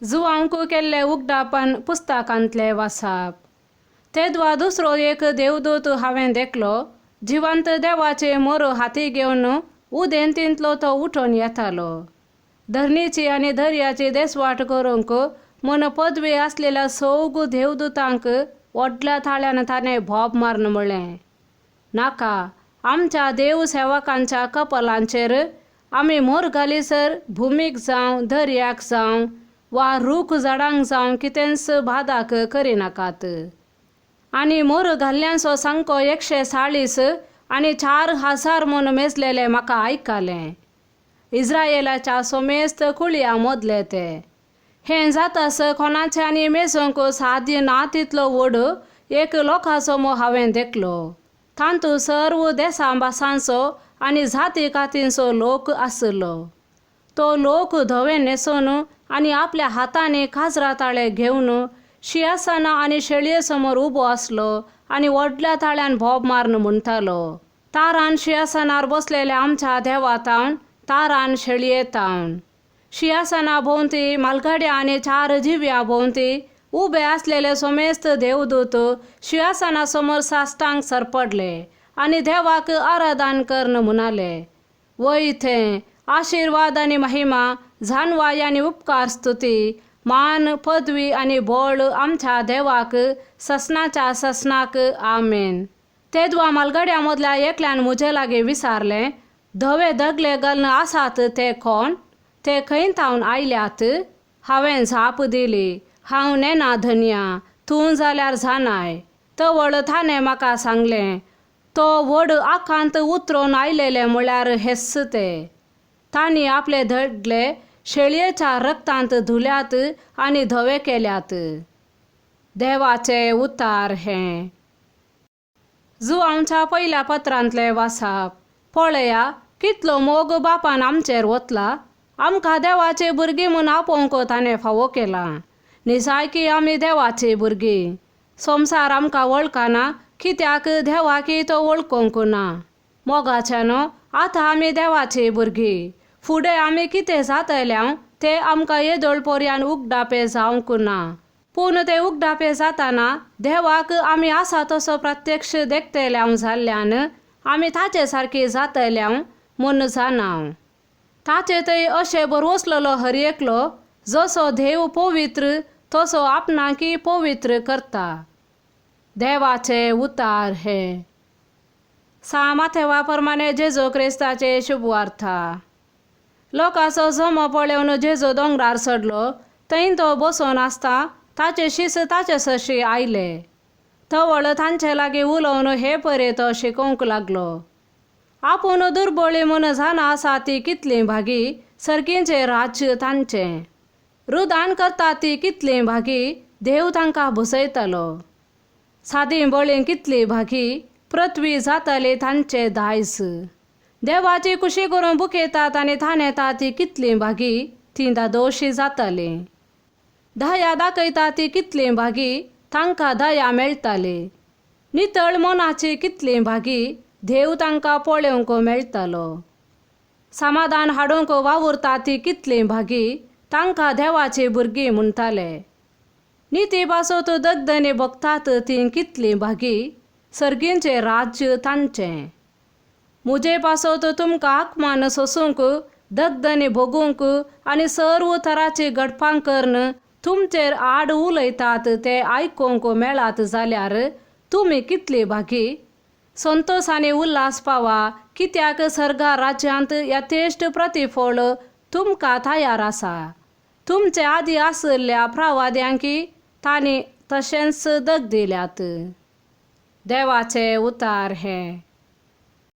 जुवांक केल्ले उगडापण पुस्तकांतले वासाप. तेदवा दुसरो एक देवदूत हांवें देखलो, जिवंत देवाचे मोर हाती घेवन उदेंतींतलो तो उठून येतालो. धरणीची आनी दर्याची देसवाट करूंक म्हूण पदवी आसलेल्या सौग देवदूतांक व्हडल्या ताळ्यान ताणें भोब मारून म्हळें, नाका, आमच्या देव सेवकांच्या कपलांचेर आमी मोर घालीसर भुमीक जावं दर्याक जावं वा रूख झाडांक जावं कितेंच बादाक करिनाकात. आनी मोर घाल्ल्यांचो सांको 140 आनी 4000 म्हूण मेजलेले म्हाका आयकलें. इस्रायलाच्या सोमेस्त कुळयां मदले ते. हें जातास कोणाच्यानी मेजूंक साध्य ना तितलो व्हड एक लोकांचो मो हांवें देखलो. तातूंत सर्व देसां भासांचो आनी जाती कातींचो लोक आशिल्लो. तो लोक धवे न्हेसून आनी आपल्या हातांनी काजरा ताळे घेवन शिंयासना आनी शेळये समोर उबो आसलो आनी व्हडल्या ताळ्यान भोब मारून म्हणटालो, तारान शिंयासनार बसलेल्या आमच्या देवा तावन, तारान शेळये तावन. शिंयासना भोंवती मालगाड्या आनी चार जिव्या भोंवती उबे आसलेले सोमेस्त देवदूत शिंयासना समोर साश्टांक सरपडले आनी देवाक आराधन करून म्हणाले, वय थंय आशिर्वाद आनी महिमा, जानवाय आनी उपकार स्तुती, मान पदवी आनी बळ आमच्या देवाक ससनाच्या ससनाक, आमेन. तेदवा मालगाड्या मदल्या एकल्यान म्हजे लागीं विचारलें, धवे दगले घालून आसात ते कोण? ते खंय थावन आयल्यात? हांवें जाप दिली, हांव नेना धनया, तूं जाल्यार जाणाय. तवळ ताणें म्हाका सांगलें, तो व्हड आकांत उतरून आयलेले म्हळ्यार हेच ते. तांणी आपले दगले शेळयेच्या रक्तांत धुल्यात आनी धवे केल्यात. देवाचे उतार हें. जुवांच्या पयल्या पत्रांतले वासाप. पळया कितलो मोग बापान आमचेर वतला, आमकां देवाचे भुरगीं म्हूण आपोवंक ताणें फावो केलां. निजायकी आमी देवाची भुरगीं. संवसार आमकां वळखना कित्याक देवाकी तो वळखूंक ना. मोगाच्यानो आतां आमी देवाची भुरगीं. फुडें आमी कितें जातले ते आमकां येदोळ पर्यान उगडापे जावंक ना. पूण ते उगडापे जाताना देवाक आमी आसा तसो प्रत्यक्ष देखतले जाल्ल्यान आमी ताचे सारकी जातले म्हूण जाणा. ताचे थंय अशें बरवसलेलो हर एकलो जसो देव पवित्र तसो आपणाकी पवित्र करता. देवाचे उतार हे. सा माथेवा प्रमाणे जेजू क्रिस्ताचे शुभवार्ता. लोकांचो जमो पळोवन जेजू दोंगरार चडलो. थंय तो बसून आसता ताचे शीस ताचे सरशी आयले. तवळ तांचे लागीं उलोवन हे परे तो शिकोवंक लागलो. आपूण दुर्बळी म्हूण जाणा आसा ती कितली भागी, सर्गींचें राज्य तांचें. रुदान करता ती कितली भागी, देव तांकां भसयतलो. सादी बळी कितली भागी, पृथ्वी जातली तांचे दायज. देवाची कुशी करून बुकयतात आनी थानेतात ती कितली भागी, ती दादोशी जातली. दया दाखयता ती कितली भागी, तांकां दया मेळटाली. नितळ मनाची कितली भागी, देव तांकां पळोवंक मेळटालो. समाधान हाडूंक वावुरता ती कितली भागी, तांकां देवाची भुरगीं म्हणटाले. निती पासत दगदनी भोगतात ती कितली भागी, सर्गींचें राज्य तांचें. म्हजे पासत तुमकां आकमान सोसूंक, दगदनी भोगूंक आनी सर्व तराची घडपां करून तुमचेर आड उलयतात ते आयकूंक मेळात जाल्यार तुमी कितली भागी. संतोश आनी उल्हास पावा, कित्याक सर्गा राज्यांत यथेश्ट प्रतिफळ तुमकां तयार आसा. तुमचे आदी आशिल्ल्या प्रवाद्यांकी तांणी तशेंच दग दिल्यात. देवाचे उतार हे.